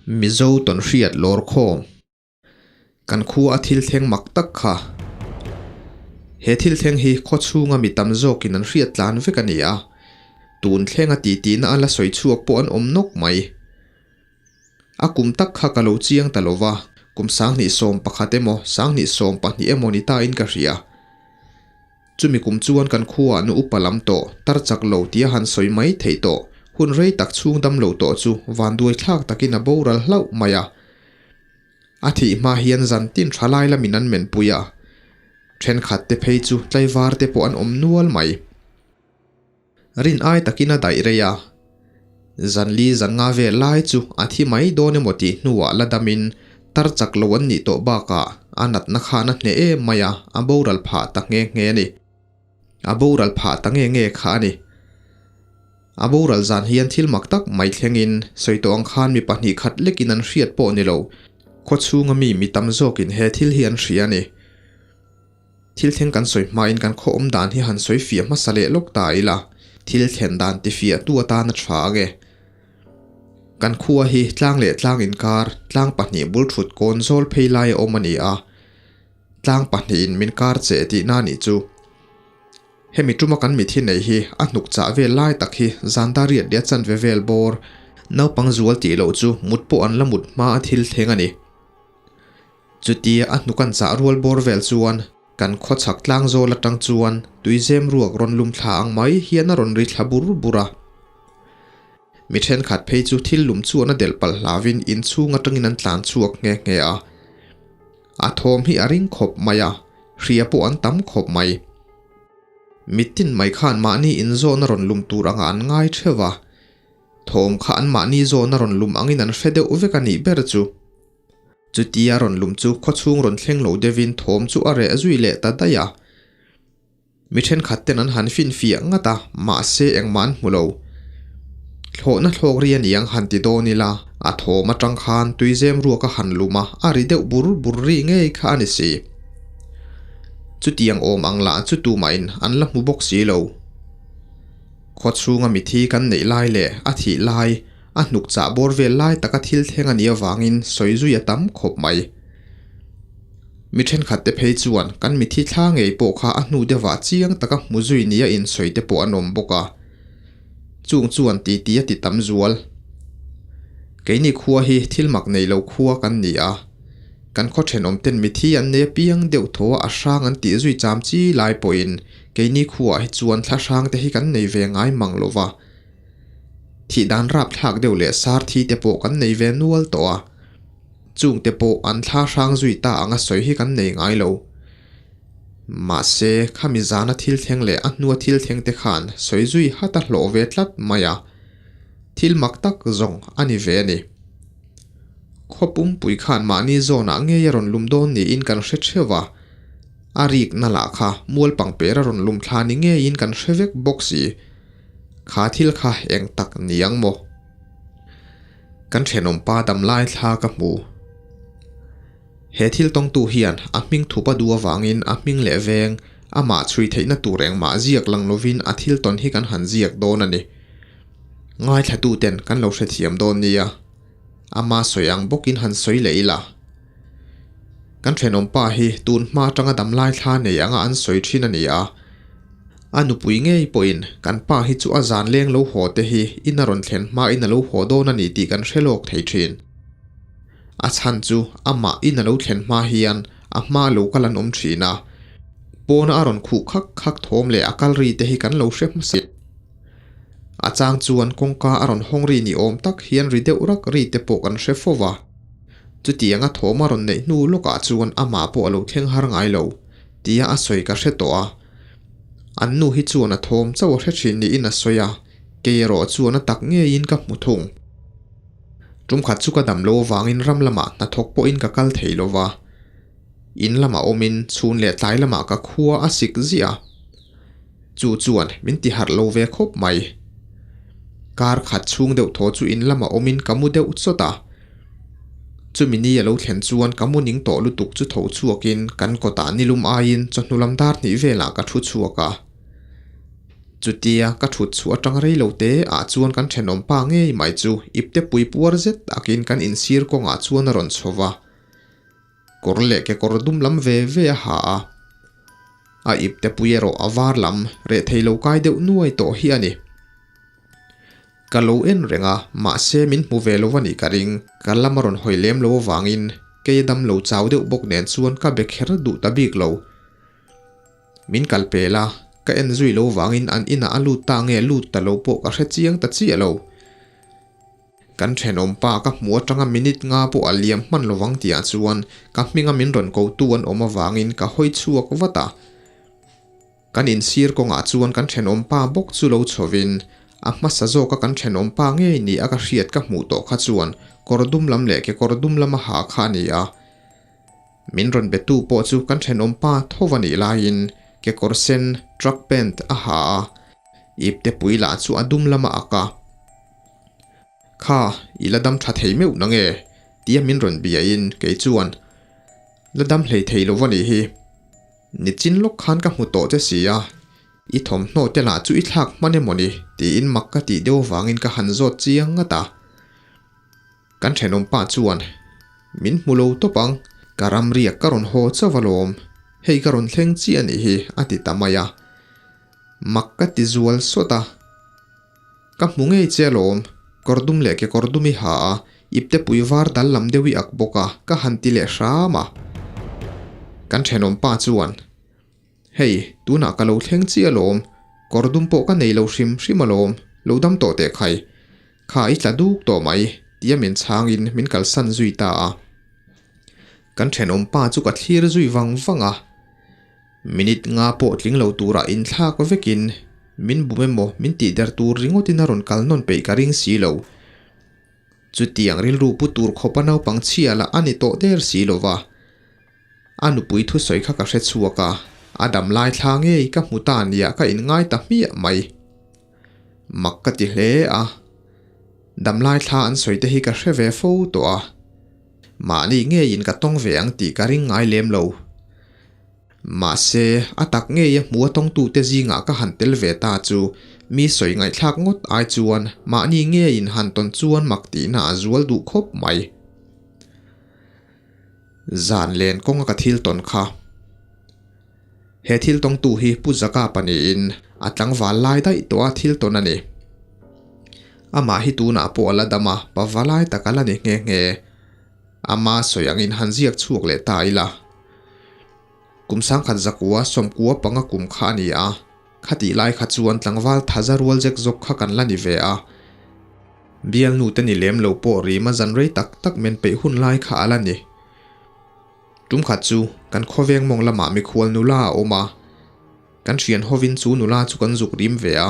Mizo tawnhriat lawrkhawm. Kan khua a thil thleng mak tak kha. He thil thleng hi khaw chhunga mi tam zawkin an hriat tlan vek a ni a, tun thlenga titihna a la sawi chhuak pawh an awm nawk mai. A kum tak kha ka lo chiang ta lova, kum 2011 emaw 2012 emaw ni tain ka hria. Chumi kum chuan kan khuaah nu upa lam tawh, tar chak lo tia han sawi mai theih tawh, hun rei tak chhung dam lo tawh chu vanduai thlak takin a boral hlauh mai a. A thih hma hian zan tin tha lai lamin an menpui a, thenkhat te phei chu tlaivar te pawh an awm nual mai. Rin ai takin a daih rei a, zan li zan nga vel lai chu a thi mai dawn emaw tih hnuah la damin tar chak lo an nih tawh bakah a natna khan a hneh em mai a, a boral phah ta nghe nghe a ni. A boral phah ta nge nge kha a ni. A boral zan hian thil mak tak mai thlengin sawi tawh ang khan mi pahnih khat lekin an hriat pawh ni lo, khawchhunga mi mi tam zawkin he thil hi an hria a ni. Thil thleng kan sawi hmain kan khaw awm dan hi han sawi fiah hmasa leh lawk ta ila, thil thlen dan ti fiah tu atan a tha ang e. Kan khua hi tlang leh tlang inkar, tlang pahnih bul thut kawn zawl phei lai a awm a ni a. Tlang pahnihin min kar che tihna a nih chu. Hemi tuma kan mithi nei hi a hnuk chah vel lai tak hi zandariat leh a chanve vel bawr, naupang zual tih loh chu mut pawh an la mut hma a thil thleng a ni. Chutia a hnuk an chah rual bawr vel chuan kan khawchhak tlang zawl atang chuan tuizem ruak rawn lum thla ang mai hian a rawn ri thla bur bur a. Mi thenkhat phei chu thil lum chuan a delh palh hlauvin inchhung atangin an tlan chhuak nghe nghe a. A thawm hi a ring khawp mai a, hria pawh an tam khawp mai. Mitin mai khan mahni inzawhna rawn lum tur angah an ngai theuh a, thawm kha an mahni zawhna rawn lum angin an hre deuh vek a nih ber chu. Chutia rawn lum chu khawchhung rawn thleng lo deuhin thawm chu a reh zui leh ta daih a. Mi thenkhat ten an han finfiah ngat a, mahse engmah an hmu lo. Thlawhna thlawk ri a ni ang han ti dawn ila, a thawm atang khan tuizem ruak a han lum a, a ri deuh bur bur ri ngei kha a ni si. Chutiang awm ang lah chu tumahin an la hmu bawk si lo. Khawchhunga mithi kan neih lai leh a thih lai, a hnuk chah bawr vel lai taka thil thleng a nih avangin sawi zui a tam khawp mai. Mi thenkhat te phei chuan kan mithi thla ngei pawh kha a hnu deuhah chiang taka hmu zui nia insawi te pawh an awm bawk a. Chung chuan titi a ti tam zual. Keini khua hi thil mak nei lo khua kan ni a. Kan khaw thenawm ten mithi an nei apiang deuh thaw a hrang an tih zui cham chi lai pawhin keini khuaah hi chuan thla hrang te hi kan nei ve ngai mang lo va. Thih dan rapthlak deuh leh sar thi te pawh kan nei ve nual tawh a. Chungte pawh an thla hrang zui ta anga sawi hi kan nei ngai lo. Mahse, khami zana thil thleng leh a hnua thil thleng te khan sawi zui hat a hlawh ve tlat mai a. Thil mak tak zawng a ni ve a ni. Khaw pumpui khan mahni zawnah ngei a rawn lum dawn niin kan hre theuh a. A rikna lah kha mual pangper a rawn lum thla ni ngeiin kan hre vek bawk si. Kha thil kha eng tak ni ang maw? Kan thenawm pa dam lai thla ka hmu. He thil tawngtu hian a hming thup a duh avangin a hming leh veng, amah chhui theihna tur engmah ziak lang lovin a thil tawn hi kan han ziak dawn a ni. Ngaithlatuten kan lo hrethiam dawn nia. Ama sawi ang bawkin han sawi leh ila. Kan thenawm pa hi tun hma atanga dam lai thla nei anga an sawi thin a ni a. A nupui ngei pawhin kan pa hi chu a zan leng lo haw te hi in a rawn thlen hmain a lo haw dawn a ni tih kan hre lawk thei thin. A chhan chu amah in a lo thlen hma hian a hma lo kal an awm thin a. Pawna a rawn khuh khak khak thawm leh a kal ri te hi kan lo hre hmasa. A chang chuan kawngka a rawn hawng ri ni awm tak hian ri deuh rak ri te pawh kan hre fo va. Chutianga thawm a rawn neih hnu lawkah chuan amah pawh a lo thleng har ngai lo tia a sawi ka hre tawh a. An nu hi chuan a thawm chauh a hre thin niin a sawi a, kei erawh chuan a tak ngeiin ka hmu thung. Tum khat chu ka dam lo avangin ram lamah hnathawk pawhin ka kal thei lo va. In lamah awmin chhun leh tlai lamah ka khua a sik ziah a. Chu chuan min ti harh lo ve khawp mai. Kar khat chhung deuh thaw chu in lamah awmin ka mu deuh chawt a. Chumi ni a lo thlen chuan ka mu ning tawh lutuk chu tho chhuakin kan kawtah nilum aiin chawhnu lam dar hnih velah ka thu chhuak a. Chutia ka thut chhuah atang rei lo te ah chuan kan thenawm pa ngei mai chu ipte pui puar zet takin kan insir kawngah chuan a rawn chho va. Kawr leh kekawr dum lam ve ve a ha a. A ipte pui erawh a var lam reh thei lo kai deuh nuai tawh hi a ni. Ka lo en reng a, mahse min hmu ve lo a nih ka ring. Ka lam a rawn hawi lem lo avangin kei a dam lo chau deuh bawk nen chuan ka be kher duh ta bik lo. Min kal pel a, ka en zui lo vangin an inah a lut ta nge lut ta lo pawh ka hre chiang ta chiah lo. Kan thenawm pa ka hmu atanga minute nga pawh a liam hman lovang tihah chuan ka hminga min rawn kotu an awm avangin ka hawi chhuak vat a. Kan insir kawngah chuan kan thenawm pa bawk chu lo chhovin a hmasa zawka kan thenawm pa ngei ni a ka hriat ka hmuh tawh kha chuan kawr dum lam leh kekawr dum lama ha kha a ni a. Min rawn betu pawh chu kan thenawm pa tho a nih laiin kekawr sen, truck pant, a ha a, ipte pui lah chu a dum lama ak a. Kha, i la dam tha thei meuh na nge? tia min rawn biain kei chuan, La dam hlei thei lo va nih hi. Nichin lawk khan ka hmu tawh che si a, i thawmhnaw te lah chu i thlak hman emaw ni? tiin mak ka tih deuh avangin ka han zawt chiang ngat a. Kan thenawm pa chuan, Min hmu lo tawp ang, ka ram riak ka rawn haw chauh alawm, hei ka rawn thleng chiah a nih hi, a ti ta mai a. Mak ka ti zual sawt a. Ka hmu ngei che alawm, kawr dum leh kekawr dum i ha a, ipte pui var dal lam deuh i ak bawk a, ka han ti leh hram a. Kan thenawm pa chuan, Hei, tunah ka lo thleng chiah alawm, kawr dum pawh ka nei lo hrim hrim alawm, lo dam tawh teh khai. Kha i tla duk tawh mai, tia min chhangin min kalsan zui ta a. Kan thenawm pa chu ka thlir zui vang vang a. Minute nga pawh tling lo turah inthlak vekin min bum emaw min tihder tur ringawtin a rawn kal nawn peih ka ring si lo. Chutiang rilru pu tur khawpa naupang chhia lah a ni tawh der si lo va. A nupui thusawi kha ka hre chhuak a, a dam lai thla ngei ka hmu ta nia ka inngai ta hmiah mai. Mak ka ti hle a, dam lai thla an sawi te hi ka hre ve fo tawh a, mahni ngeiin ka tawng ve ang tih ka ring ngai lem lo. Mahse, a tak ngei a hmu a tawngtute zingah ka han tel ve ta chu mi sawi ngaihthlak ngawt ai chuan mahni ngeiin han tawn chuan mak tihna a zual duh khawp mai. Zan len kawnga ka thil tawn kha. He thil tawngtu hi Pu Zaka pa niin a tlangval lai daih tawh a thil tawn a ni. Amah hi tunah pawh a la dam a, pa va lai tak a la ni nghe nghe. Ama sawi angin han ziak chhuak leh ta ila. Kum sangkhat zakua sawmkua panga kum kha a ni a, khatih lai kha chuan tlangval thaza rual zek zawk kha kan la ni ve a. Bialnu te ni lem lo pawh rima zan rei tak tak men peih hun lai kha a la ni. Tum khat chu kan khawveng mawng lamah mikhual nula a awm a, kan thian hovin chu nula chu kan zuk rim ve a.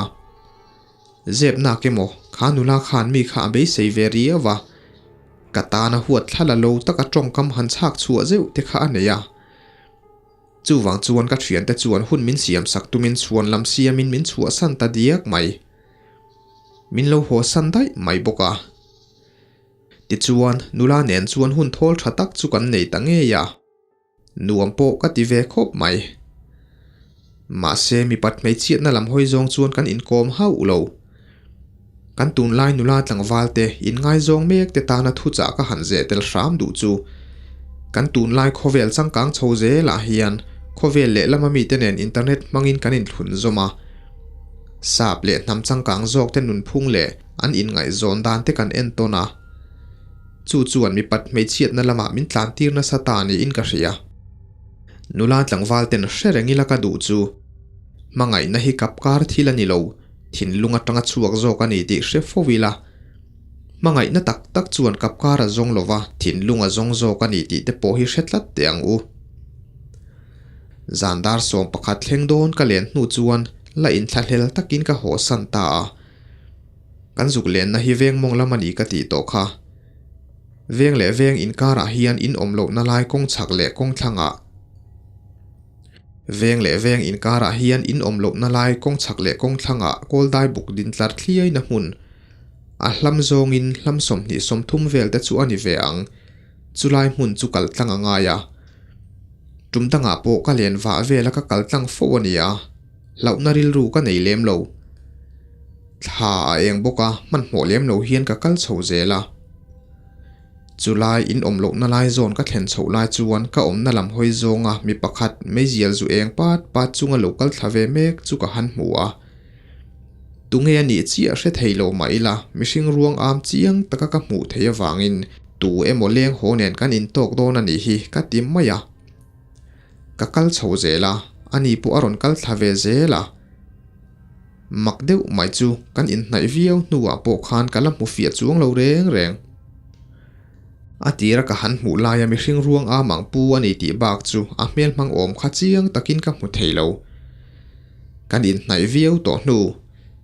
Zep nak emaw kha nula khan mi kha a beisei ve riau a, ka tana huat thla la lo taka tawngkam han chhak chhuah zeuh te kha a nei a. Chuvang chuan ka thiante chuan hun min siam sak tumin chhuan lam siamin min chhuahsan ta diak mai. Min lo hawsan daih mai bawk a. Tichuan, nula nen chuan hun thawl tha tak chu kan nei ta ngei a. Nuam pawh ka ti ve khawp mai. Mahse, mipat hmeichhiatna lam hawi zawng chuan kan inkawm hauh lo. Kan tunlai nula tlangval te inngaizawng mek te tana thuchah ka han zeh tel hram duh chu. Kan tunlai khawvel changkang chho zelah hian khawvel lehlama mite nen internet hmangin kan inthlun zawm a. Sap leh hnam changkang zawk te nunphung leh an inngaihzawn dan te kan en tawn a. Chu chuan mipat hmeichhiatna lamah min tlan tir nasa ta niin ka hria. Nula tlangval ten hre reng ila ka duh chu. Hmangaihna hi kap kar thil a ni lo, thinlung atanga chhuak zawk a ni tih hre fo ila. Hmangaihna tak tak chuan kap kar a zawng lova, thinlung a zawng zawk a ni tih te pawh hi hre tlat teh ang u. Zan dar 11 thleng dawn ka len hnu chuan la inthlahlel takin ka hawsan ta a. Kan zuk lenna hi veng mawng lam a ni ka tih tawh kha. Veng leh veng inkarah hian in awm lohna lai kawng chhak leh kawng thlangah. Veng leh veng inkarah hian in awm lohna lai kawng chhak leh kawng thlangah kawldai buk din tlar thliaina hmun. A hlam zawngin hlam 20 30 vel te chu a ni ve ang. Chulai hmun chu kal tlang a ngai a. Tum dangah pawh ka len vah vela ka kal tlang fo a ni a. Hlauhna rilru ka nei lem lo. Thla a eng bawk a, hmanhmawh lem lo hian ka kal chho zel a. Chulai in awm lohna lai zawn ka thlen chhoh lai chuan ka awmna lam hawi zawnga mi pakhat meizial zu eng pat pat chunga lo kal thla ve mek chu ka han hmu a. Tunge a nih chiah hre thei lo mah ila mihring ruang am chiang taka ka hmuh theih avangin tu emaw leng haw nen kan intawk dawn a nih hi ka ti mai a. Ka kal chho zel a, ani pawh a rawn kal thla ve zel a. Mak deuh mai chu kan inhnaih viau hnuah pawh khan ka la hmu fiah chuang lo reng reng. A tira ka han hmuh laia mihring ruang am ang pu a ni tih bak chu a hmel hmang awm kha chiang takin ka hmu thei lo. Kan inhnaih viau tawh hnu,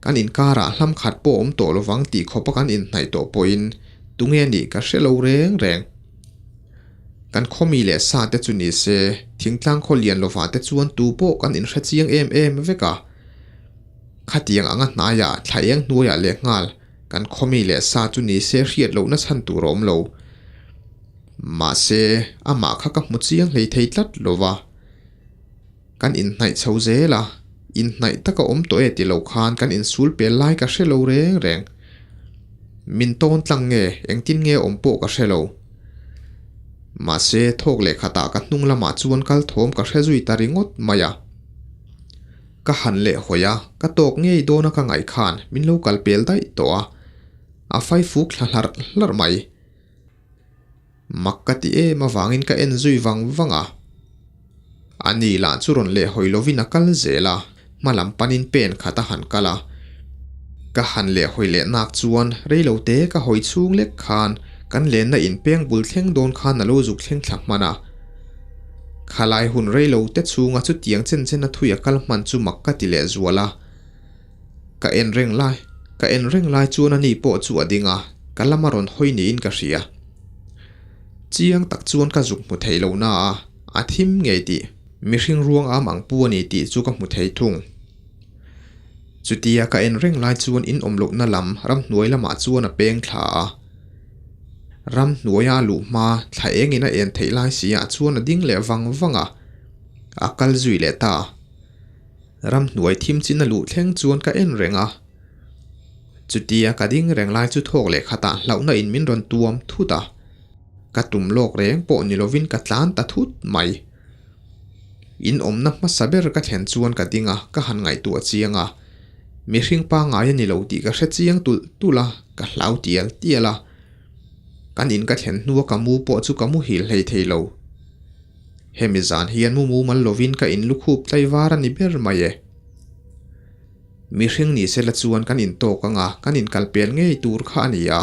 kan inkarah hlam khat pawh awm tawh lovang tih khawpa kan inhnaih tawh pawhin tunge nih ka hre lo reng reng. Kan khawmi leh sa te chu ni se, thingtlang khaw lian lovah te chuan tu pawh kan inhre chiang em em vek a. Khatiang anga hnaiah thla eng hnuaiah leh nghal kan khawmi leh sa chu ni se hriat lohna chhan tur a awm lo. Mahse, amah kha ka hmu chiang hlei thei tlat lo va. Kan inhnaih chho zel a, inhnaih taka awm tawh e ti lo khan kan insul pel lai ka hre lo reng reng. Min tawn tlang nge, engtin nge awm pawh ka hre lo. Mahse, thawk leh khatah ka hnung lamah chuan kal thawm ka hre zui ta ringawt mai a. Ka han leh hawi a, ka tawk ngei dawn a ka ngaih khan min lo kal pel daih tawh a, a faifuk thla hlarh hlarh mai. Mak ka ti em avangin ka en zui vang vang a. A ni lah chu rawn leh hawi lovin a kal zel a, hma lam panin pen khat a han kal a. Ka han leh hawi leh nak chuan reilo te ka hawi chhung lek khan kan lenna inpeng bul thleng dawn khan a lo zuk thleng thla hman a. Khalai hun reilo te chhunga chutiang chen chen a thui a kal hman chu mak ka ti leh zual a. Ka en reng lai, ka en reng lai chuan ani pawh chu a ding a, ka lama rawn hawi niin ka hria. Chiang tak chuan ka zuk hmu thei lo na a, a thim ngei tih, mihring ruang am ang pu a ni tih chu ka hmu thei thung. Chutia ka en reng lai chuan in awm lohna lam ramhnuai lamah chuan a peng thla a. Ramhnuaia a luh hma thla engin a en theih lai si ah chuan a ding leh vang vang a, a kal zui leh ta. Ramhnuai thim chin a luh thleng chuan ka en reng a. Chutia ka ding reng lai chu thawk leh khatah hlauhna in min rawn tuam thut a. Ka tum lawk reng pawh ni lovin ka tlan ta thut mai. In awmna hmasa ber ka thlen chuan ka ding a, ka han ngaihtuah chiang a. Mihring pangngai a ni lo tih ka hre chiang tulh tulh a, ka hlau tial tial a. Kan in ka thlen hnua ka mu pawh chu ka muhil hlei thei lo. Hemi zan hian mu mumal lovin ka inlukhup tlaivar a ni ber mai e. Mihring ni sela chuan kan intawk anga kan inkalpel ngei tur kha a ni a.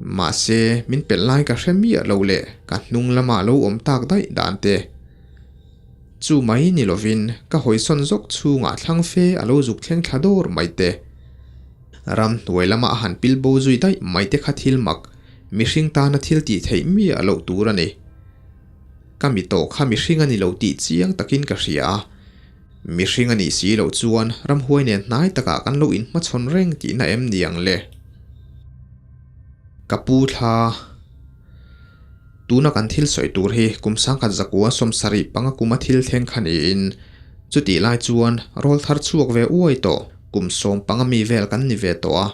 Mahse, min pelh lai ka hre miah lo leh ka hnung lamah lo awm tak daih dan te. Chu mai ni lovin ka hawisawn zawk chhungah thlang fe a lo zuk thleng thla dawr mai te. Ramhnuai lama a han pil bo zui daih mai te kha thil mak Mihring tana thil tih theih miah loh tur a ni. Ka mi tawh kha mihring a ni lo tih chiang takin ka hria a. Mihring a nih si loh chuan ramhuai nen hnai takah kan lo inhmachhawn reng tihna em ni ang le? Ka pu thla. Tuna kan thil sawi tur hi kum sangkhat zakua 75 kuma thil thleng kha niin chutih lai chuan rawl thar chhuak ve uai tawh kum 15 mi vel kan ni ve tawh a.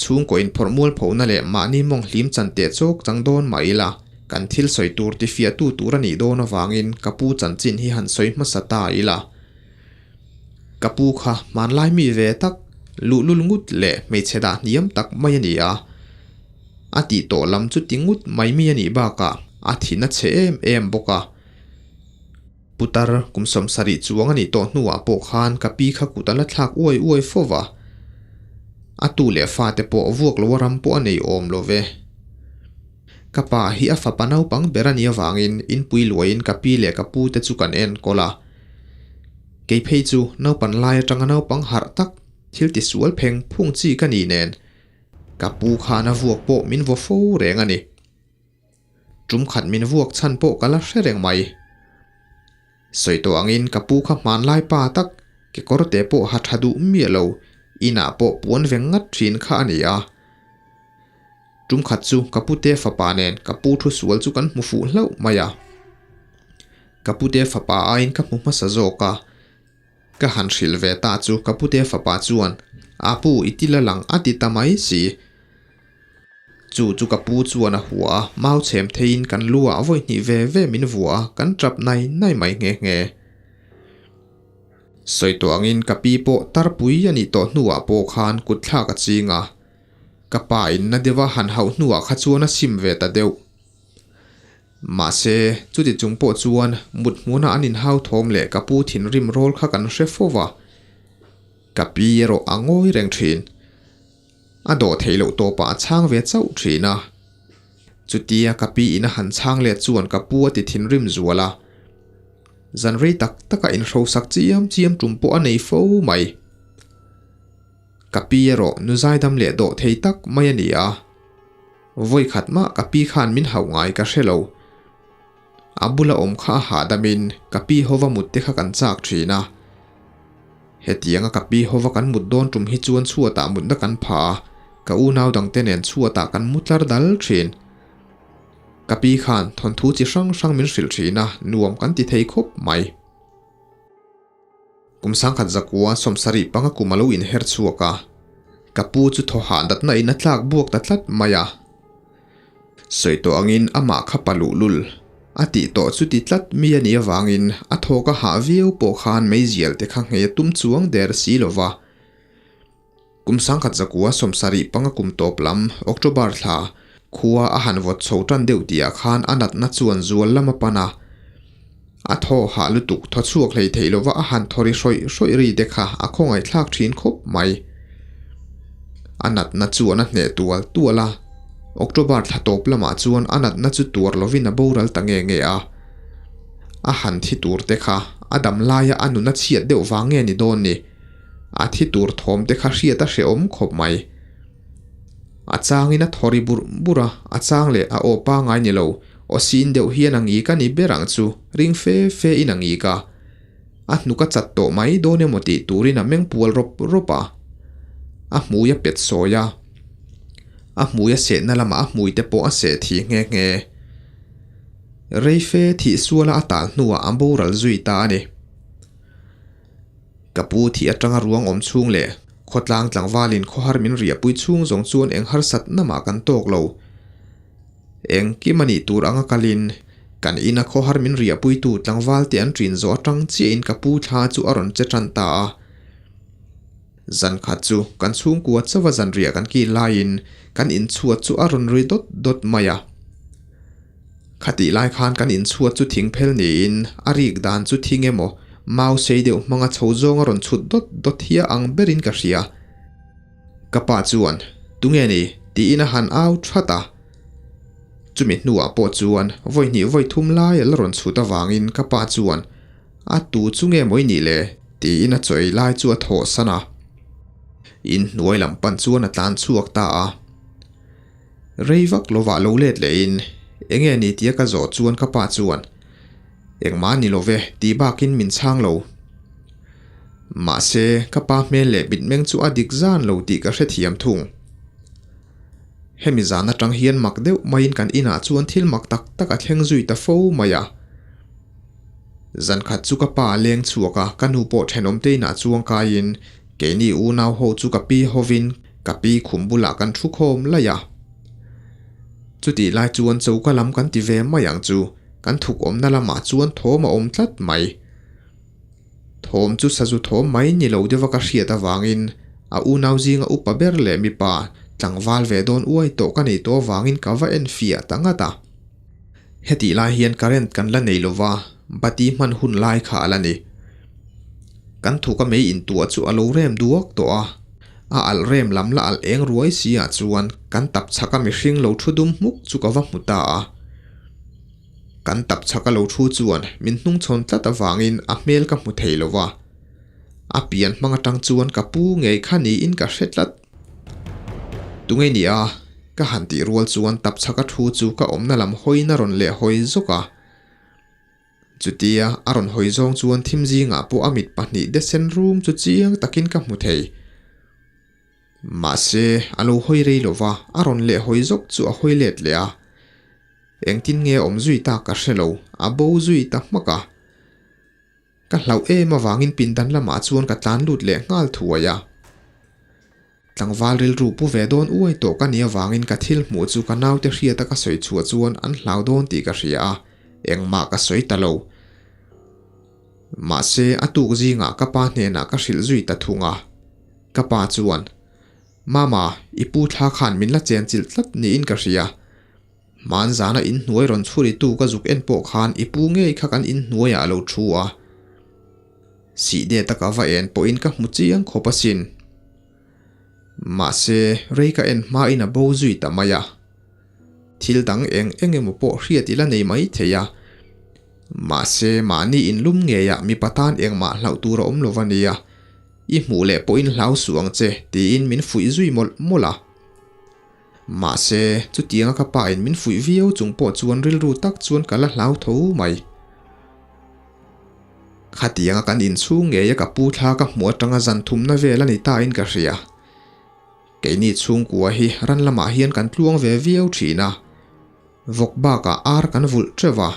Chhungkaw inphawrh mualphona leh mahni mawng hlim chan teh chawk chang dawn mah ila, kan thil sawi tur tifiahtu tur a nih dawn avangin ka pu chanchin hi han sawi hmasa ta ila. Ka pu kha hmanlai mi ve tak, luhlul ngut leh hmeichhe dah hniam tak mai a ni a. A tih tawh lam chu ti ngut mai mi a nih bakah a thin a chhe em em bawk a. Putar kum 70 chuang a nih tawh hnuah pawh khan ka pi kha kut a la thlak uai uai fo va. A tu leh fate pawh vuak loa ram pawh a nei awm lo ve. Ka pa hi a fapa naupang ber a nih avangin inpui luaiin ka pi leh ka pu te chu kan enkawl a. Kei phei chu naupan lai atanga naupang harh tak, thil tisual pheng phung chi ka nih nen ka pu khan a vuak pawh min vaw fo reng a ni. Tum khat min vuak chhan pawh ka la hre reng mai. Sawi tawh angin ka pu kha hmanlai pa tak, kekawr te pawh ha tha duh miah lo, inah pawh puan veng ngat thin kha a ni a. Tum khat chu ka pute fapa nen ka pu thu sual chu kan hmu fuh hlauh mai a. Ka pute fapa aiin ka hmu hmasa zawk a. Ka han hrilh ve ta chu ka pute fapa chuan, A pu, i ti la lang a ti ta mai si. Chu chu ka pu chuan a hua a, mau chhem theiin kan lu ah vawi hnih ve ve min vua a, kan tap nai nai mai nghe nghe. Sawi tawh angin ka pi pawh tarpui a nih tawh hnuah pawh khan kut thlak a ching a, ka pa in na deuha han hauh hnuah kha chuan a sim ve ta deuh. Mahse, chuti chung pawh chuan mut hmuna an inhau thawm leh ka pu thinrim rawl kha kan hre fo va, ka pi erawh a ngawi reng thin. A dawh theih loh tawpah a chhang ve chauh thin a. Chutia ka pi in a han chhang let chuan ka pu a ti thinrim zual a. Zan rei tak taka inhrosak chiam chiam tum pawh a nei fo mai. Ka pi erawh nu zaidam leh dawh thei tak mai a ni a. Vawi khat mah ka pi khan min hauh ngai ka hre lo. A bula awm kha a hahdamin ka pi hova mut te kha kan chak thin a. Hetianga ka pi hova kan mut dawn tum hi chuan chhuatah mutna kan pha a, ka unau dangte nen chhuatah kan mu tlar dal thin. Ka pi khan thawnthu chi hrang hrang min hrilh thin a, nuam kan ti thei khawp mai. Kum sangkhat zakua sawmsarih panga kum a lo inher chhuak a, ka pu chu thaw hah natna in a tlak buak ta tlat mai a. Sawi tawh angin amah kha pa luhlul a tih tawh chu ti tlat mi a nih avangin a thawk a hah viau pawh khan meizial te kha nghei a tum chuang der si lo va. Kum sangkhat zakua sawmsarih panga kum tawp lam October thla khua a han vawt chho tan deuh tihah khan a natna chuan zual lam a pan a. A thaw hah lutuk thaw chhuak hlei theih lova a han thaw ri hrawih hrawih ri te kha a khawngaihthlak thin khawp mai. A natna chuan a hneh tual tual a, October thla tawp lamah chuan a natna chu tuar lovin a boral ta nge nge a. A han thi tur te kha a dam laia a nun a chhiat deuh vang nge ni dawn ni? A thi tur thawm te kha hriat a hrehawm khawp mai. A changin a thaw ri burh burh a, a chang leh a aw pangai ni lo, aw sin deuh hian a ngik a ni ber ang chu, ring fe fe in a ngik a. A hnuk a chat tawh mai dawn emaw tih turin a meng pual rawp rawp a. A hmui a pet sawi a. A hmui a sehna lamah a hmui te pawh a seh thi nghe nghe. Rei fe thih suala a tal hnuah a boral zui ta a ni. Ka pu thih atanga ruang awm chhung leh khawtlang tlangvalin khawhar min riahpui chhung zawng chuan eng harsatna mah kan tawk lo. Engkim a nih tur anga kalin kan ina khawhar min riahpuitu tlangval te an ṭin zawh atang chiahin ka pu thla chu a rawn che ṭan ta a. Zan khat chu kan chhungkua chauha zanriah kan kil laiin kan inchhuat chu a rawn ri dawt dawt mai a. Khatih lai khan kan inchhuat chu thing phel niin a rik dan chu thing emaw mau sei deuh hmanga chho zawng a rawn chhut dawt dawt hia ang berin ka hria. Ka pa chuan, Tunge ni? tiin a han au that a. Chumi hnuah pawh chuan vawi hnih vawi thum lai a la rawn chhut avangin ka pa chuan, A tu chu nge maw i nih le? tiin a chaw ei lai chu a thawh san a. Inhnuai lam pan chuan a tlan chhuak ta a. Rei vak lovah lo let lehin enge ni tia ka zawh chuan ka pa chuan engmah a ni lo ve tih bakin min chhang lo. Mahse, ka pa hmel leh mitmeng chu a dik zan lo tih ka hrethiam thung. Hemi zan atang hian mak deuh maiin kan inah chuan thil mak tak tak a thleng zui ta fo mai a. Zan khat chu ka pa a leng chhuak a, ka nu pawh thenawmte inah chuang kaiin keini unau ho chu ka pi hovin Ka pi khum bulah kan thu khawm laih a. Chutih lai chuan choka lam kan ti ve mai ang chu, kan thuk awmna lamah chuan thawm a awm tlat mai. Thawm chu sazu thawm mai ni lo deuha ka hriat avangin a unau zinga upa ber leh mipa tlangval ve dawn uai tawh ka nei tawh avangin ka va en fiah ta ngat a. Hetih lai hian current kan la nei lova, bati hman hun lai kha a la ni. Kan thuka mei intuah chu a lo rem duak tawh a. A alh rem lam la alh eng ruai si ah chuan kan tap chhaka mihring lo thu dum hmuk chu ka va hmu ta a. Kan tap chhaka lo thu chuan min hnungchhawn tlat avangin a hmel ka hmu thei lo va. A pian hmang atang chuan ka pu ngei kha niin ka hre tlat. Tunge ni a? Ka han tih rual chuan tap chhaka thu chu ka awmna lam hawiin a rawn leh hawi zawk a. Chutia a rawn hawi zawng chuan thim zingah pawh a mit pahnih de sen rum chu chiang takin ka hmu thei. Mahse, a lo hawi rei lo va, a rawn leh hawi zawk chu a hawi let leh a. Engtin nge awm zui ta ka hre lo, a bo zui ta hmak a. Ka hlauh em avangin pindan lamah chuan ka tlan lut leh nghal thuai a. Tlangval rilru pu ve dawn uai tawh ka nih avangin ka thil hmuh chu ka naute hriata ka sawi chhuah chuan an hlau dawn tih ka hria a, engmah ka sawi ta lo. Mahse, a tuk zingah ka pa hnenah ka hrilh zui ta thung a. Ka pa chuan, Mama, i pu thla khan min la chenchilh tlat niin ka hria. Hmanzana inhnuai rawn chhuritu ka zuk en pawh khan i pu ngei kha kan inhnuaiah a lo thu a. Sihde taka va en pawhin ka hmu chiang khawp asin. Mahse, rei ka en hmain a bo zui ta mai a. Thil dang eng eng emaw pawh hriat ila nei mai thei a. Mahse, mahni inlum ngeiah mipa tan engmah hlauh tur a awm lo va nia. I hmuh leh pawhin hlau suh ang che, tiin min fuih zui mawlh mawlh a. Mahse, chutianga ka pa in min fuih viau chung pawh chuan rilru tak chuan ka la hlau tho mai. Khatianga kan inchhung ngeia ka pu thla ka hmuh atanga zan thumna vel a ni ta in ka hria. Keini chhungkua hi ran lamah hian kan tluang ve viau thin a, vawk bakah ar kan vulh teuh a.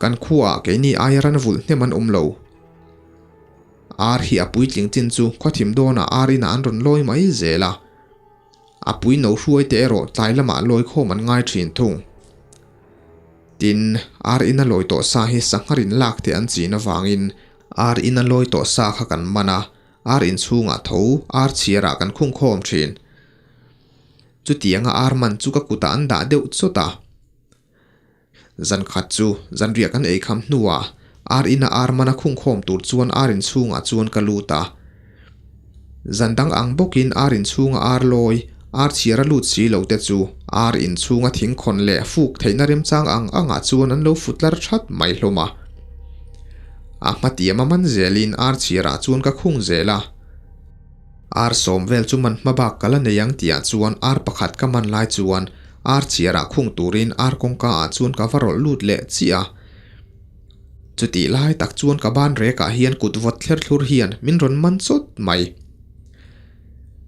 Kan khuaah keini aia ran vulh hnem an awm lo. Ar hi a puitling chin chu khawthim dawnah ar inah an rawn lawi mai zel a. A pui no hruai te erawh tlai lamah lawi khawm an ngai thin thung. Tin, ar ina lawi tawh sa hi sangharin lak te an chin avangin ar ina lawi tawh sa kha kan man a, ar inchhungah tho ar chhiarah kan khung khawm thin. Chutianga ar man chu ka kutah an dah deuh chawt a. Zan khat chu zanriah kan ei kham hnuah ar ina ar mana khungkhawm tur chuan ar inchhungah chuan ka lut a. Zan dang ang bawkin ar inchhunga ar lawi, ar chhiar a lut si lo te chu ar inchhunga thingkhawn leh fuk theihna remchang ang angah chuan an lo futlar that mai hlawm a. A hmatiam a man zelin ar chhiarah chuan ka khung zel a. Ar sawm vel chu man hma bak ka la nei ang tihah chuan ar pakhat ka man lai chuan ar chhiarah khung turin ar kawngka ah chuan ka va rawlh lut leh chiah a. Chutih lai tak chuan ka ban rekah hian kut vawt thler thlur hian min rawn man chawt mai.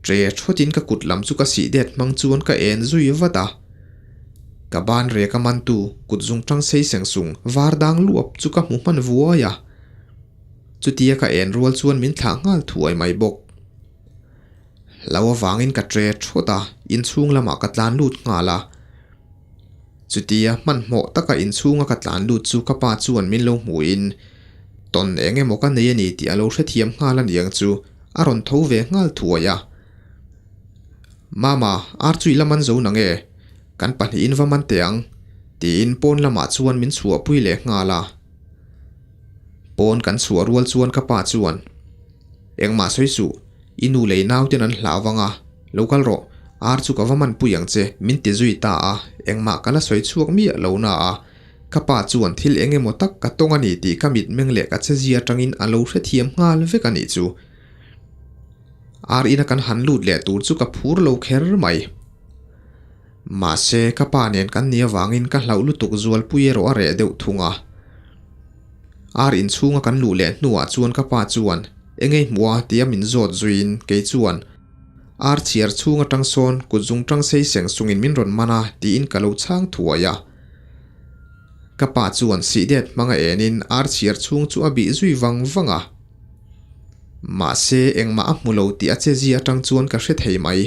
Tre thawtin ka kut lam chu ka sih det hmang chuan ka en zui vat a. Ka ban reka mantu kut zung tang sei seng sung var dang luap chu ka hmu hman vuai a. Chutia ka en rual chuan min thlah nghal thuai mai bawk. Lo avangin ka tre thawt a, inchhung lamah ka tlan lut nghal a. Chutia hmanhmawh taka inchhunga ka tlan lut chu ka pa chuan min lo hmuhin, Tawn eng emaw ka nei a ni tih a lo hrethiam nghal a niang chu a rawn tho ve nghal thuai a. Mama, ar chu i la man zo nang e? Kan pahnihin va man teh ang, tiin pawn lamah chuan min chhuahpui leh nghal a. Pawn kan chhuah rual chuan ka pa chuan, Engmah sawi suh, i nu lei nauten an hlau vang a, lo kal rawh, ar chu ka va man pui ang che, min ti zui ta a, engmah ka la sawi chhuak miah lo na a, ka pa chuan thil eng emaw tak ka tawng a ni tih ka mitmeng leh ka chezia atangin a lo hrethiam nghal vek a nih chu. Ar ina kan han lut leh tur chu ka phur lo kher mai. Mahse, ka pa nen kan nih avangin ka hlauh lutuk zualpui erawh a reh deuh thung a. Ar inchhunga kan luh leh hnuah chuan ka pa chuan, Engei hmuh a? tia min zawt zuiin kei chuan, Ar chhiar chhung atang sawn kut zung tang sei seng sungin min rawn man a, tiin ka lo chhang thuai a. Ka pa chuan sihdet hmanga enin ar chhiar chhung chu a bih zui vang vang a. Mahse, engmah a hmu lo tih a chezia atang chuan ka hre thei mai.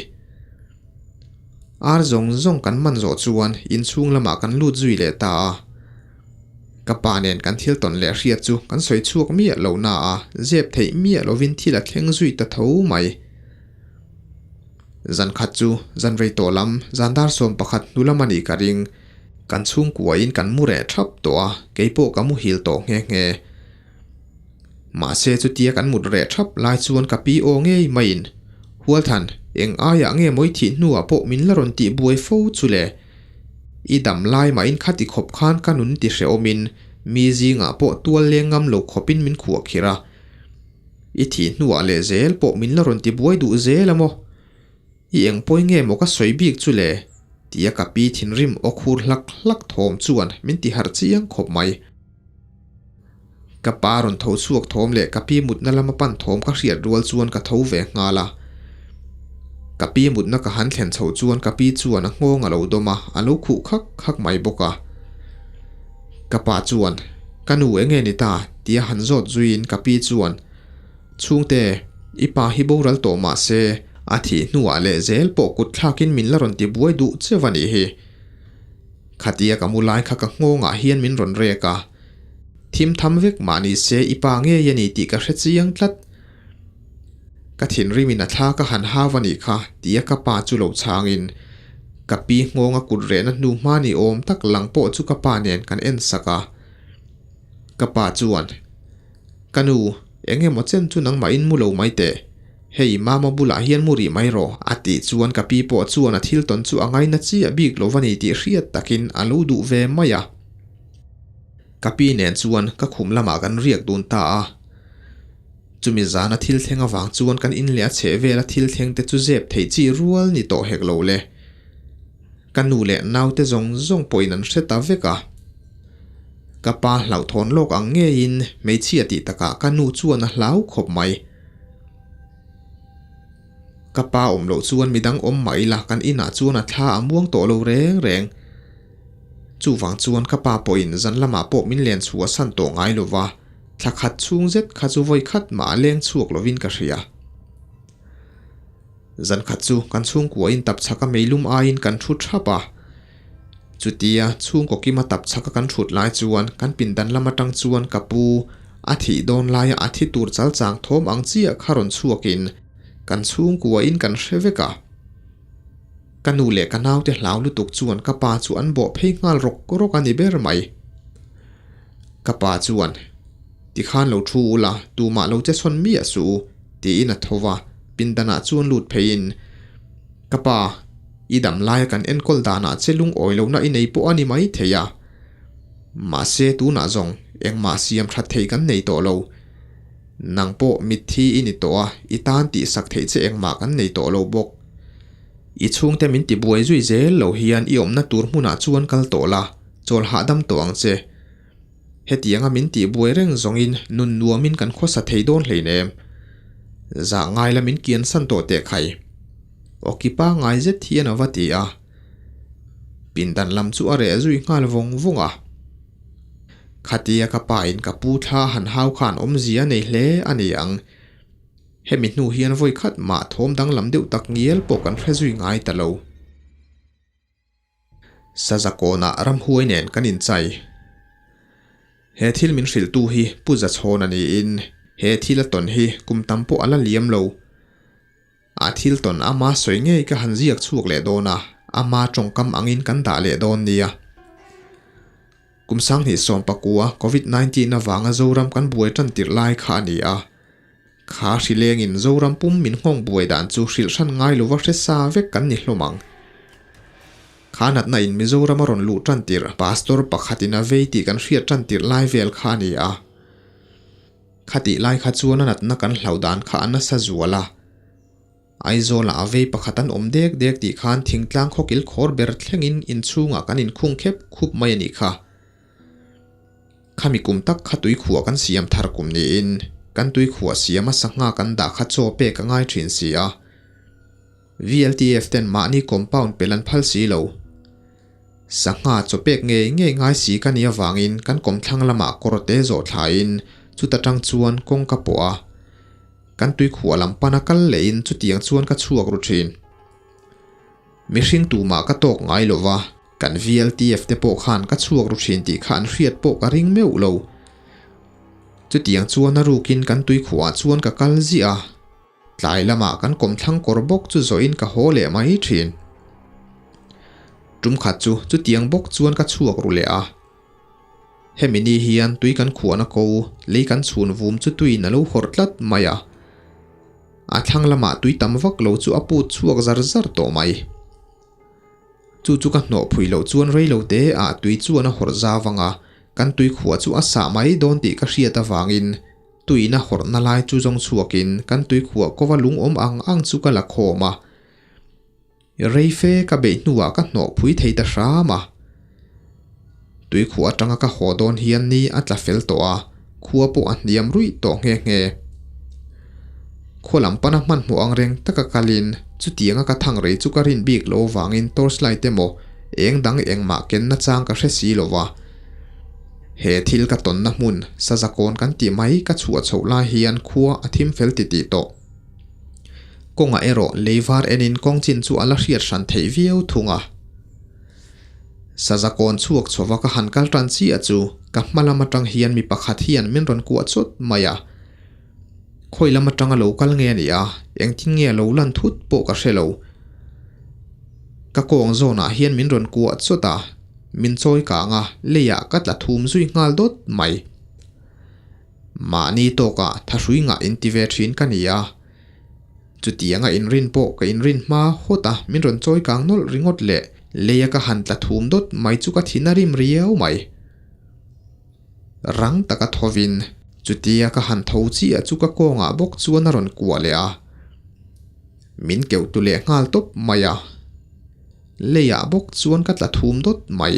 Ar zawng zawng kan man zawh chuan inchhung lamah kan lut zui leh ta a. Ka pa nen kan thil tawn leh hriat chu kan sawi chhuak miah lo na a, zep theih miah lovin thil a thleng zui ta tho mai. Zan khat chu zan rei tawh lam zan dar 11 hnu lam a nih ka ring. Kan chhungkuain kan mu reh thap tawh a, keipawh ka muhil tawh nghe nghe. Mahse chutia kan mut reh thap lai chuan ka pi aw ngei maiin, Hualthan, eng aiah nge mawi thih hnuah pawh min la rawn tih buai fo chu le? I dam lai mahin khati khawp khan ka nun ti hrehawmin mi zingah pawh tual leng ngam lo khawpin min khuah khir a. I thih hnuah leh zel pawh min la rawn ti buai duh zel a maw? I eng pawi nge maw ka sawi bik chu le? Tia ka pi thinrim aw khur hlak hlak thawm chuan min ti harh chiang khawp mai. Ka pa rawn tho chhuak thawm leh ka pi mutna lama pan thawm ka hriat rual chuan ka tho ve nghal a. Ka pi mutna ka han thlen chho chuan ka pi chuan a nghawng a lo dawm a, a lo khuh khak khak mai bawk a. Ka pa chuan, Ka nu enge ni ta? Tia han zawt zuiin ka pi chuan, Chhungte, i pa hi boral tawh mah se, a thih hnuah leh zel pawh kut thlakin min la rawn ti buai duh cheu a nih hi. Khatia ka mu lai kha ka nghawngah hian min rawn rek a. Thim tham vek mah ni se i pa ngei a ni tih ka hre chiang tlat. Ka thinrimin a thla ka han hau a nih kha tia ka pa chu lo chhangin ka pi nghawnga kut rehna hnu hma ni awm tak lang pawh chu ka pa nen kan en sak a. Ka pa chuan, Ka nu, eng emaw chen chu nangmahin mu lo mai teh. Hei, mama bulah hian mu rih mai rawh, a tih chuan ka pi pawh chuan a thil tawn chu a ngaina chiah bik lo va ni tih hriat takin a lo duh ve mai a. Ka pi nen chuan ka khum lamah kan riak dun ta a. Chumi zana thil thleng avang chuan kan in leh a chheh vela thil thleng te chu zep theih chi rual ni tawh hek lo le. Ka nu leh naute zawng zawng pawhin an hre ta vek a. Ka pa hlauhthawn lawk ang ngeiin hmeichhia tih takah ka nu chuan a hlau khawp mai. Ka pa awm loh chuan midang awm mah ila kan inah chuan a thla a muang tawh lo reng reng. Chuvang chuan ka pa pawhin zan lamah pawh min len chhuah san tawh ngai lo va, thla khat chhung zet kha chu vawi khat mah a leng chhuak lovin ka hria. Zan khat chu kan chhungkuain tap chhaka meilum aiin kan thu thap a. Chutia chhungkaw kima tap chhaka kan thut lai chuan kan pindan lam atang chuan ka pu a thih dawn laia a thi tur chal chang thawm ang chiah kha rawn chhuakin kan chhungkuain kan hre vek a. Ka nu leh ka naute hlau lutuk chuan ka pa chu an bawh phei nghal rawk rawk a ni ber mai. Ka pa chuan, Tikhan lo thu ula, tumah lo che chhawn miah suh u, tiin a tho va, pindanah chuan lut pheiin, Ka pa, i dam laia kan enkawl danah che lungawi lohna i nei pawh a ni mai thei a. Mahse tunah zawng engmah siam that thei kan nei tawh lo. Nang pawh mitthi i ni tawh a, i tan tihsak theih che engmah kan nei tawh lo bawk. I chhungte min tibuai zui zel lo hian i awmna tur hmunah chuan kal tawh la, chawl hahdam tawh ang che. Hetianga min tihbuai reng zawngin nun nuamin kan khawsa thei dawn hleinem. Zah ngai la min kiansan tawh teh khai. Awki pangngai zet hian a va ti a. Pindan lam chu a reh zui nghal vawng vawng a. Khatia ka pa in ka pu thla han hau khan awmzia a nei hle a ni ang. Hemi hnu hian vawi khat mah thawm danglam deuh tak ngial pawh kan hre zui ngai ta lo. Saza kawnah ramhuai nen kan inchai. He thil min hrilhtu hi Pu Zachhawn a niin he thil a tawn hi kum tam pawh a la liam lo. A thil tawn ama sawi ngei ka han ziak chhuak leh dawn a, ama tawngkam angin kan dah leh dawn nia. Kum sanghnih sawmpakua Covid 19 avanga Zoram kan buai tan tirh lai kha a ni a. Kha hrilengin Zoram pum min nghawng buai dan chu hrilh hran ngai lova hre sa vek kan ni hlawm ang. Kha natna in Mizoram a rawn luh tan tirh Pastor pakhatin a vei tih kan hriat tan tirh lai vel kha a ni a. Khatih lai kha chuan a natna kan hlauh dan kha a nasa zual a. Aizawlah a vei pakhat an awm dek dek tih khan thingtlang khawkil khawr ber thlengin inchhungah kan inkhung khep khup mai a nih kha. Khami kum tak kha tuikhuah kan siam thar kum niin kan tuikhuah siama sangha kan dah kha chaw pek a ngai thin si a. VLTF ten mahni compound pel an phal si lo. Sangha chaw pek ngei ngei ngai si ka nih avangin kan kawmthlang lamah kawr te zawh thlain chuta tang chuan kawng ka pawh a. Kan tuikhuah lam pana kal lehin chutiang chuan ka chhuak ru thin. Mihring tumah ka tawk ngai lo va, kan VLTF te pawh khan ka chhuak ru thin tih kha an hriat pawh ka ring meuh lo. Chutiang chuan a rukin kan tuikhuah chuan ka kal ziah a, tlai lamah kan kawmthlang kawr bawk chu zawhin ka haw leh mai thin. Tum khat chu chutiang bawk chuan ka chhuak ru leh a. Hemi ni hian tui kan khuahna ko lei kan chhun vum chu tuiin a lo hawrh tlat mai a. A thlang lamah tui tam vak lo chu a put chhuak zar zar tawh mai. Chu chu ka hnawh phui loh chuan rei lo te ah tui chuan a hawrh zau vang a, kan tui khuah chu a sah mai dawn tih ka hriat avangin tuiin a hawrhna lai chu zawng chhuakin kan tui khuah kova lung awm ang ang chu ka la khawm a. Rei fe ka beih hnuah ka hnawh phui thei ta hram a. Tui khuah atanga ka haw dawn hian ni a tla fel tawh a, khua pawh a hniam ruih tawh nghe nghe. Khua lam pana hmanhmawh ang reng taka kalin chutianga ka thang rei chu ka rin bik lo vangin torchlight emaw eng dang engmah kenna chang ka hre si lo va. He thil ka tawnna hmun Sazakawn kan tih mai ka chhuah chhoh lai hian khua a thim fel titih tawh. Kawngah erawh lei var enin kawng chin chu a la hriat hran theih viau thung a. Sazakawn chhuak chhova ka han kal tan chiah chu ka hma lam atang hian mi pakhat hian min rawn kuah chawt mai a. Khawi lam atanga lo kal nge a nih a, engtin nge a lo lan thut pawh ka hre lo. Ka kawng zawnah hian min rawn kuah chawt a, min chawi kang a, leiah ka tla thum zui nghal dawt mai. Mahni tawkah thahrui ngah inti ve thin ka ni a, chutianga inrin pawh ka inrin hma hawt a, min rawn chawi kang nawlh ringawt leh leia ka han tla thum dawt mai chu ka thin a rim riau mai. Rang taka thovin chutia ka han tho chiah chu ka kawngah bawk chuan a rawn kuah leh a, min keuh tu leh nghal tawp mai a. Leiah bawk chuan ka tla thum dawt mai.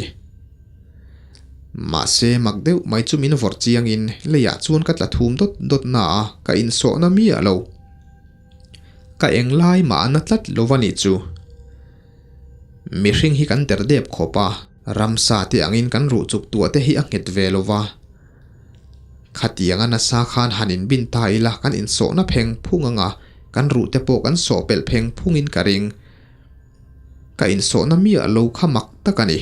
Mahse mak deuh mai chu min vawrh chiangin leiah chuan ka tla thum dawt dawt na a, ka insawhna miah lo. Ka eng lai mah a na tlat lo va nih chu. Mihring hi kan der dep khawp a, ramsa te angin kan ruh chuk tuah te hi a nghet ve lo va. Khatianga nasa khan han inbin ta ila kan insawhna pheng phung anga kan ruh te pawh kan sawh pelh pheng phungin ka ring. Ka insawhna miah lo kha mak tak a ni.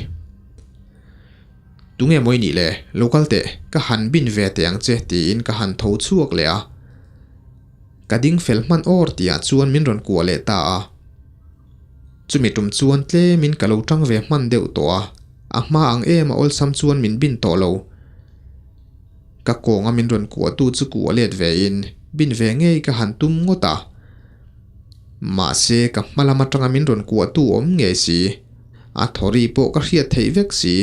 Tunge mawi nih le, lo kal teh, ka han bin ve teh ang che tiin ka han tho chhuak leh a. Ka ding fel hman awr tihah chuan min rawn kuah leh ta a. Chumi tum chuan tlemin ka lo tang ve hman deuh tawh a, a hma ang em a awlsam chuan min bin tawh lo. Ka kawnga min rawn kuahtu chu kuah let vein bin ve ngei ka han tum ngawt a. Mahse ka hma lam atanga min rawn kuahtu awm ngei si. A thawri pawh ka hriat theih vek si.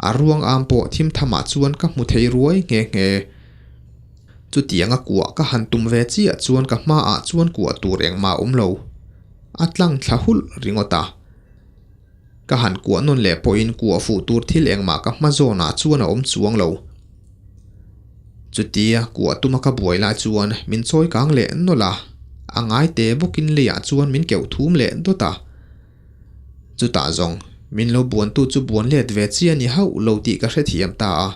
A ruang am pawh thim thamah chuan ka hmu thei ruai nghe nghe. Chutianga kuah ka han tum ve chiah chuan ka hmaah chuan kuah tur engmah a awm lo. A tlang thla hulh ringawt a. Ka han kuah nawn leh pawhin kuah fuh tur thil engmah ka hma zawnah chuan a awm chuang lo. Chutia kuah tuma ka buai lai chuan min chawi kang leh nawlh a, a ngai te bawkin leiah chuan min keuh thum leh dawt a. Chutah zawng, min lo buantu chu buan let ve chi a ni hauh lo tih ka hrethiam ta a.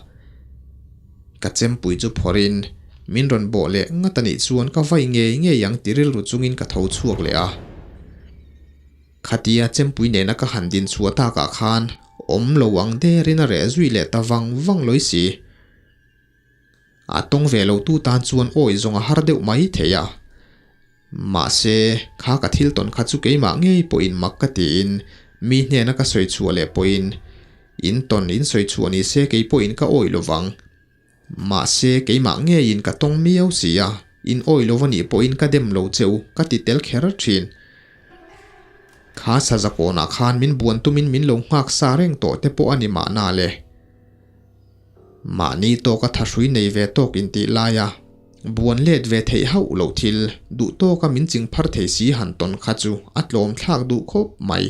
Ka chempui chu phawrhin min rawn bawh leh ngat a nih chuan ka vai ngei ngei ang ti rilru chungin ka tho chhuak leh a. Khatia chempui nena ka han din chhuah takah khan awm lo ang derin a reh zui leh ta vang vang lawi si. A tawng ve lo tu tan chuan awi zawng a har deuh mai thei a. Mahse, kha ka thil tawn kha chu keimah ngei pawhin mak ka tiin mi hnena ka sawi chhuah leh pawhin in tawn in sawi chhuah ni se kei pawhin ka awi lo vang. Mahse, keimah ngeiin ka tawng miau si a, in awi lo va nih pawhin ka dem lo che u ka ti tel kher thin. Kha Sazakawnah khan min buan tumin min lo nghak sa reng tawh te pawh a ni mahna le. Mahni tawka thahrui nei ve tawk intih laia buan let ve theih hauh loh thil duh tawka min ching phar thei si han tawn kha chu a tlawm thlak duh khawp mai.